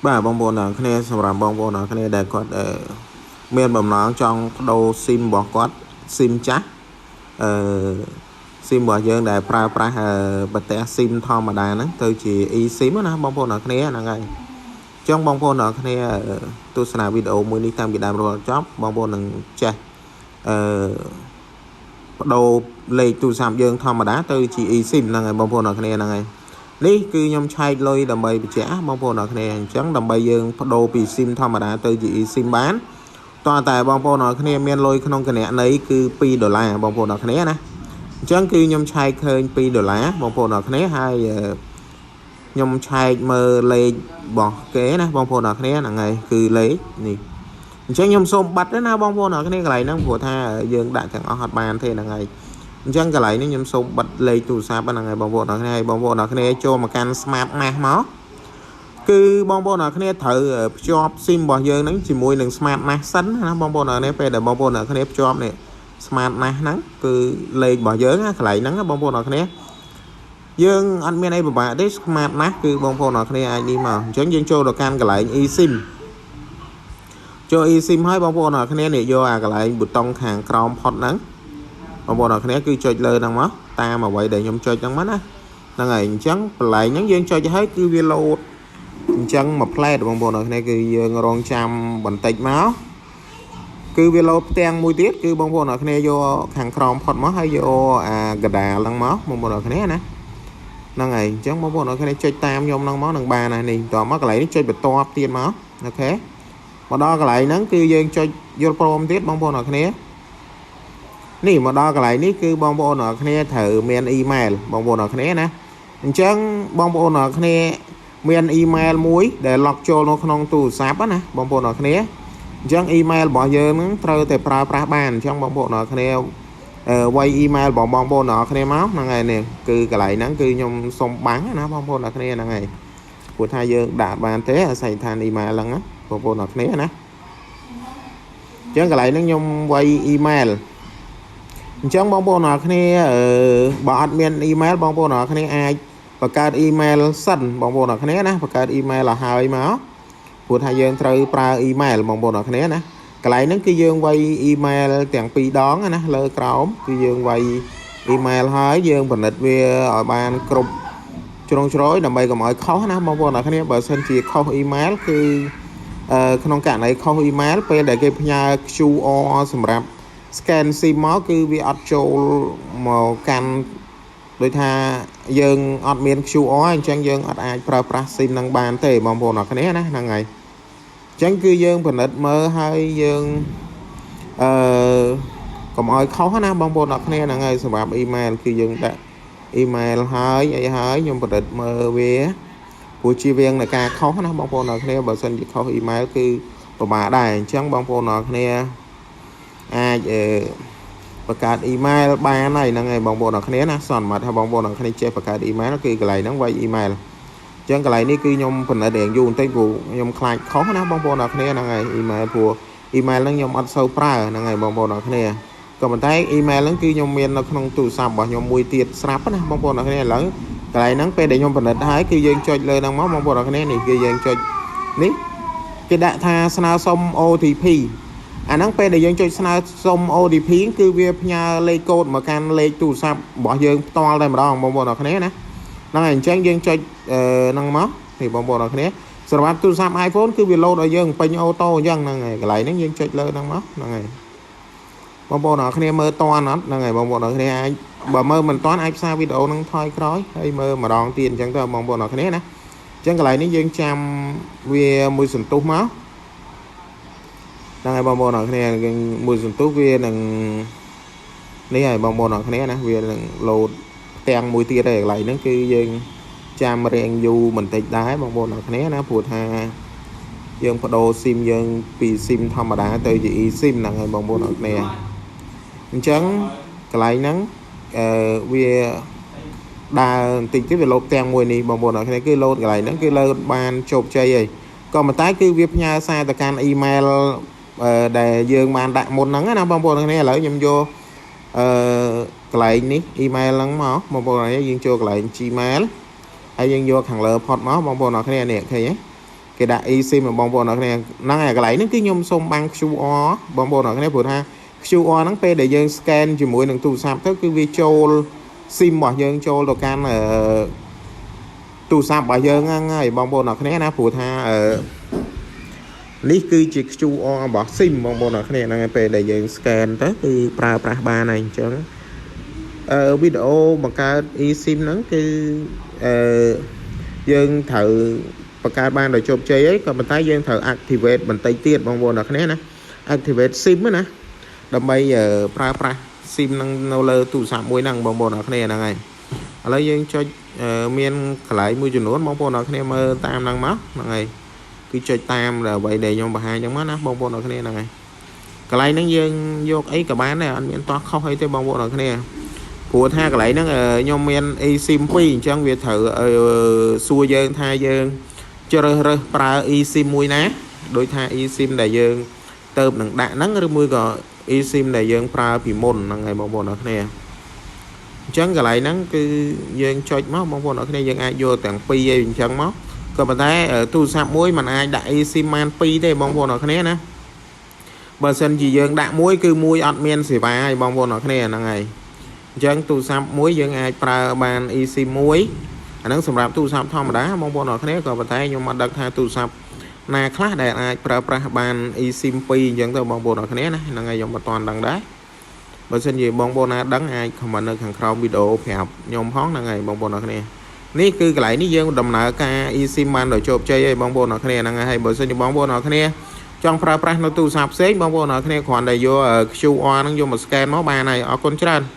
បាទបងប្អូនទាំងគ្នាសម្រាប់បងប្អូនទាំងគ្នាដែលគាត់អឺមានបំណងចង់ប្ដូរស៊ីមរបស់គាត់ស៊ីមចាស់អឺស៊ីមរបស់យើងដែលប្រើប្រាស់ប្រទេសស៊ីមធម្មតាហ្នឹងទៅជា eSIM ណាបងប្អូនទាំងគ្នាហ្នឹងហើយចង់បងប្អូនទាំងគ្នាទស្សនាវីដេអូមួយនេះតាំងពីដើមរហូតដល់ចប់បងប្អូននឹងចេះអឺប្ដូរលេខទូរស័ព្ទយើងធម្មតាទៅជា eSIM ហ្នឹងហើយបងប្អូនទាំងគ្នាហ្នឹងហើយនេះគឺខ្ញុំឆែកលុយដើម្បីបញ្ជាក់បងប្អូនទាំងគ្នាអញ្ចឹងដើម្បីយើងប្ដូរពី SIM ធម្មតាទៅជា eSIM បានតោះតែបងប្អូនទាំងគ្នាមានលុយក្នុងគណនីគឺ2ដុល្លារបងប្អូនទាំងគ្នាណាអញ្ចឹងគឺខ្ញុំឆែកឃើញ2ដុល្លារបងប្អូនទាំងគ្នាហើយខ្ញុំឆែកមើលលេខរបស់គេណាបងប្អូនទាំងគ្នាហ្នឹងហើយគឺលេខនេះអញ្ចឹងខ្ញុំសូមបាត់ណាបងប្អូនទាំងគ្នាកន្លែងហ្នឹងព្រោះថាយើងដាក់ទាំងអស់អត់បានទេហ្នឹងហើយអញ្ចឹងកន្លែងនេះខ្ញុំសូមបិទលេខទូរស័ព្ទហ្នឹងហើយបងប្អូនទាំងគ្នាហើយបងប្អូនទាំងគ្នាចូលមកកាន់ Smart ណាស់មកគឺបងប្អូនទាំងគ្នាត្រូវភ្ជាប់ SIM របស់យើងហ្នឹងជាមួយនឹង Smart ណាស់សិនណាបងប្អូនទាំងគ្នាពេលដែលបងប្អូនទាំងគ្នាភ្ជាប់នេះ Smart ណាស់ហ្នឹងគឺលេខរបស់យើងណាកន្លែងហ្នឹងបងប្អូនទាំងគ្នាយើងអត់មានអីពិបាកទេ Smart ណាស់គឺបងប្អូនទាំងគ្នាអាចនេះមកអញ្ចឹងយើងចូលទៅកាន់កន្លែង eSIM ចូល eSIM ហើយបងប្អូនទាំងគ្នានេះយកអាកន្លែងប៊ូតុងខាងក្រោមផុតហ្នឹងបងប្អូនទាំងគ្នាគឺចុចលើហ្នឹងមកតាមអ្វីដែលខ្ញុំចុចហ្នឹងមកណាហ្នឹងហើយអញ្ចឹងកន្លែងហ្នឹងយើងចុចហើយគឺវាលោតអញ្ចឹងមួយផ្លែតបងប្អូនទាំងគ្នាគឺយើងរងចាំបន្តិចមកគឺវាលោតផ្ទាំងមួយទៀតគឺបងប្អូនទាំងគ្នាយកខាងក្រោមផុតមកហើយយកអាកដាលហ្នឹងមកបងប្អូនទាំងគ្នាណាហ្នឹងហើយអញ្ចឹងបងប្អូនទាំងគ្នាចុចតាមខ្ញុំហ្នឹងមកនឹងបានហើយនេះតមកកន្លែងនេះចុចបន្ទាប់ទៀតមក OK មកដល់កន្លែងហ្នឹងគឺយើងចុចយល់ព្រមទៀតបងប្អូនទាំងគ្នានេះមកដល់កន្លែងនេះគឺបងប្អូនទាំងគ្នាត្រូវមានអ៊ីមែលបងប្អូនទាំងគ្នាណាអញ្ចឹងបងប្អូនទាំងគ្នាមានអ៊ីមែលមួយដែល log ចូលនៅក្នុងទូរស័ព្ទណាបងប្អូនទាំងគ្នាអញ្ចឹងអ៊ីមែលរបស់យើងនឹងត្រូវតែប្រើប្រាស់បានអញ្ចឹងបងប្អូនទាំងគ្នាវាយអ៊ីមែលរបស់បងប្អូនទាំងគ្នាមកហ្នឹងហើយនេះគឺកន្លែងហ្នឹងគឺខ្ញុំសុំបាំងណាបងប្អូនទាំងគ្នាហ្នឹងហើយព្រោះថាយើងដាក់បានទេអាស័យដ្ឋានអ៊ីមែលហ្នឹងណាបងប្អូនទាំងគ្នាណាអញ្ចឹងកន្លែងហ្នឹងខ្ញុំវាយអ៊ីមែលអញ្ចឹងបងប្អូនទាំងគ្នាអឺបើអត់មានអ៊ីមែលបងប្អូនទាំងគ្នាអាចបង្កើតអ៊ីមែលសិនបងប្អូនទាំងគ្នាណាបង្កើតអ៊ីមែលឲ្យហើយមកព្រោះថាយើងត្រូវប្រើអ៊ីមែលបងប្អូនទាំងគ្នាណាកន្លែងហ្នឹងគឺយើងវាយអ៊ីមែលទាំងពីរដងណាលើក្រោមគឺយើងវាយអ៊ីមែលហើយយើងពិនិត្យវាឲ្យបានគ្រប់ជ្រុងជ្រោយដើម្បីកុំឲ្យខុសណាបងប្អូនទាំងគ្នាបើសិនជាខុសអ៊ីមែលគឺអឺក្នុងករណីខុសអ៊ីមែលពេលដែលគេផ្ញើ QR សម្រាប់ scan SIM មកគឺវាអត់ចូលមកកាន់ដូចថាយើងអត់មាន QR អញ្ចឹងយើងអត់អាចប្រើប្រាស់ SIM នឹងបានទេបងប្អូនអរគ្នាណាហ្នឹងហើយអញ្ចឹងគឺយើងពិនិត្យមើលហើយយើងអឺកុំឲ្យខុសណាបងប្អូនអរគ្នាហ្នឹងហើយសម្រាប់អ៊ីមែលគឺយើងដាក់អ៊ីមែលហើយអីហើយខ្ញុំពិនិត្យមើលវាព្រោះជៀសវាងនៃការខុសណាបងប្អូនអរគ្នាបើសិនជាខុសអ៊ីមែលគឺពិបាកដែរអញ្ចឹងបងប្អូនអរគ្នាអាចអឺបង្កើតអ៊ីមែលបានហើយហ្នឹងហើយបងប្អូនអរគ្នាណាសន្មតថាបងប្អូនអរគ្នាចេះបង្កើតអ៊ីមែលគឺកន្លែងហ្នឹងវាយអ៊ីមែលអញ្ចឹងកន្លែងនេះគឺខ្ញុំពិនិត្យរៀងយូរបន្តិចព្រោះខ្ញុំខ្លាចខុសណាបងប្អូនអរគ្នាហ្នឹងហើយអ៊ីមែលព្រោះអ៊ីមែលហ្នឹងខ្ញុំអត់សូវប្រើហ្នឹងហើយបងប្អូនអរគ្នាក៏ប៉ុន្តែអ៊ីមែលហ្នឹងគឺខ្ញុំមាននៅក្នុងទូរស័ព្ទរបស់ខ្ញុំមួយទៀតស្រាប់ណាបងប្អូនអរគ្នាឥឡូវកន្លែងហ្នឹងពេលដែលខ្ញុំពិនិត្យហើយគឺយើងចុចលើហ្នឹងមកបងប្អូនអរគ្នានេះគឺយើងចុចនេះគេដាក់ថាស្នើសុំ OTP អាហ្នឹងពេលដែលយើងចុចស្នើសុំ OTP គឺវាផ្ញើលេខកូដមកកាន់លេខទូរស័ព្ទរបស់យើងផ្ទាល់តែម្ដងបងប្អូនអរគ្នាណាហ្នឹងហើយអញ្ចឹងយើងចុចហ្នឹងមកនេះបងប្អូនអរគ្នាសម្រាប់ទូរស័ព្ទ iPhone គឺវាលោតឲ្យយើងពេញ auto អញ្ចឹងហ្នឹងហើយកន្លែងហ្នឹងយើងចុចលើហ្នឹងមកហ្នឹងហើយបងប្អូនអរគ្នាមើលតន់អត់ហ្នឹងហើយបងប្អូនអរគ្នាអាចបើមើលមិនតន់អាចផ្សារវីដេអូហ្នឹងថយក្រោយហើយមើលម្ដងទៀតអញ្ចឹងទៅបងប្អូនអរគ្នាណាអញ្ចឹងកន្លែងនេះយើងចាំវាមួយសន្ទុះមកហ្នឹងហើយបងប្អូនអរគ្នាមួយសន្ទុះវានឹងនេះហើយបងប្អូនអរគ្នាណាវានឹងលោតផ្ទាំងមួយទៀតហើយកន្លែងហ្នឹងគឺយើងចាំរៀងយូរបន្តិចដែរបងប្អូនអរគ្នាណាព្រោះថាយើងបដូរស៊ីមយើងពីស៊ីមធម្មតាទៅជា eSIM ហ្នឹងហើយបងប្អូនអរគ្នាអញ្ចឹងកន្លែងហ្នឹងអឺវាដើរបន្តិចទៀតវាលោតផ្ទាំងមួយនេះបងប្អូនអរគ្នាគឺលោតកន្លែងហ្នឹងគឺលោតបានជោគជ័យហើយក៏ប៉ុន្តែគឺវាផ្ញើសារទៅកាន់អ៊ីមែលដែលយើងបានដាក់មុនហ្នឹងណាបងប្អូនអរគ្នាឥឡូវខ្ញុំយកអឺកន្លែងនេះអ៊ីមែលហ្នឹងមកបងប្អូនអរគ្នាយើងចូលកន្លែង Gmail ហើយយើងយកខាងលើផុតមកបងប្អូនអរគ្នានេះឃើញទេ គេដាក់ eSIM បងប្អូនអរគ្នាហ្នឹងហើយកន្លែងហ្នឹងគឺខ្ញុំសូមបាំង QR បងប្អូនអរគ្នាព្រោះថា QR ហ្នឹងពេលដែលយើង scan ជាមួយនឹងទូរស័ព្ទទៅគឺវាចូល SIM របស់យើងចូលទៅកាន់អឺទូរស័ព្ទរបស់យើងហ្នឹងហើយបងប្អូនអរគ្នាណាព្រោះថាអឺនេះគឺជា QR របស់ SIM បងប្អូនអរគ្នាហ្នឹងហើយពេលដែលយើង scan ទៅគឺប្រើប្រាស់បានហើយអញ្ចឹងអឺវីដេអូបង្កើត eSIM ហ្នឹងគឺអឺយើងត្រូវបង្កើតបានដោយជោគជ័យហើយក៏ប៉ុន្តែយើងត្រូវ activate បន្តិចទៀតបងប្អូនអរគ្នាណា activate SIM ណាដើម្បីប្រើប្រាស់ SIM ហ្នឹងនៅលើទូរស័ព្ទមួយហ្នឹងបងប្អូនអរគ្នាហ្នឹងហើយឥឡូវយើងចុចមានកន្លែងមួយចំនួនបងប្អូនអរគ្នាមើលតាមហ្នឹងមកហ្នឹងហើយគឺចុចតាមអ្វីដែលខ្ញុំបង្ហាញហ្នឹងមកណាបងប្អូនអរគ្នាហ្នឹងហើយកន្លែងហ្នឹងយើងយកអីក៏បានដែរអត់មានតោះខុសអីទេបងប្អូនអរគ្នាព្រោះថាកន្លែងហ្នឹងខ្ញុំមាន eSIM 2អញ្ចឹងវាត្រូវសួរយើងថាយើងជ្រើសរើសប្រើ eSIM មួយណាដូចថា eSIM ដែលយើងទៅនឹងដាក់ហ្នឹងឬមួយក៏ eSIM ដែលយើងប្រើពីមុនហ្នឹងហើយបងប្អូនអរគ្នាអញ្ចឹងកន្លែងហ្នឹងគឺយើងចុចមកបងប្អូនអរគ្នាយើងអាចយកទាំងពីរឯងអញ្ចឹងមកក៏ប៉ុន្តែទូរស័ព្ទមួយมันអាចដាក់ eSIM បានពីរទេបងប្អូនអរគ្នាណាបើសិនជាយើងដាក់មួយគឺមួយអត់មានសេវាហើយបងប្អូនអរគ្នាហ្នឹងហើយអញ្ចឹងទូរស័ព្ទមួយយើងអាចប្រើបាន eSIM មួយអាហ្នឹងសម្រាប់ទូរស័ព្ទធម្មតាបងប្អូនអរគ្នាក៏ប៉ុន្តែខ្ញុំអត់ដឹងថាទូរស័ព្ទណាខ្លះដែលអាចប្រើប្រាស់បាន eSIM 2អញ្ចឹងទៅបងប្អូនអរគ្នាណាហ្នឹងហើយខ្ញុំមិនទាន់ដឹងដែរបើសិនជាបងប្អូនណាដឹងអាច comment នៅខាងក្រោមវីដេអូប្រាប់ខ្ញុំផងហ្នឹងហើយបងប្អូនអរគ្នានេះគឺកន្លែងនេះយើងដំណើរការ eSIM បានដោយជោគជ័យហើយបងប្អូនអរគ្នាហ្នឹងហើយបើសិនជាបងប្អូនអរគ្នាចង់ប្រើប្រាស់នៅទូរស័ព្ទផ្សេងបងប្អូនអរគ្នាគ្រាន់តែយក QR ហ្នឹងយកមក scan មកបានហើយអរគុណច្រើន។